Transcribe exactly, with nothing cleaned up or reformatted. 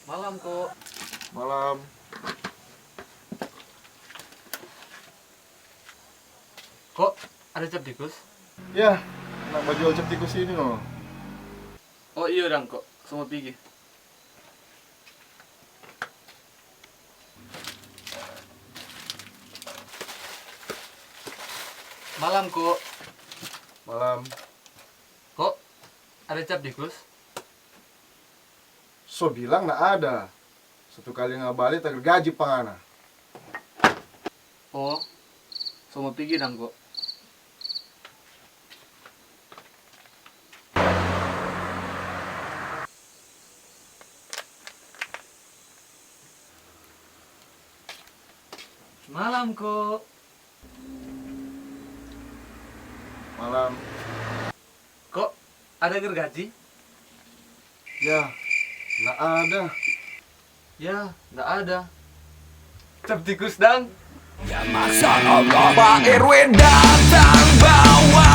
Malam, Ko. Malam. Ko, ada cap tikus? Ya, nak bajual cap tikus ini no. Oh iyo dang, Ko. So mo pigi. Malam, Ko. Malam. Ko, ada cap tikus? So bilang na ada. Satu kali nga bale tagergaji pa ngana. Oh, so mo pigi dang, Ko. Malam, Ko. Malam. Ko, ada gergaji? Ya, nda ada. Ya, nda ada. Cap tikus dang. Maksa Allah, Pak R W datang bawa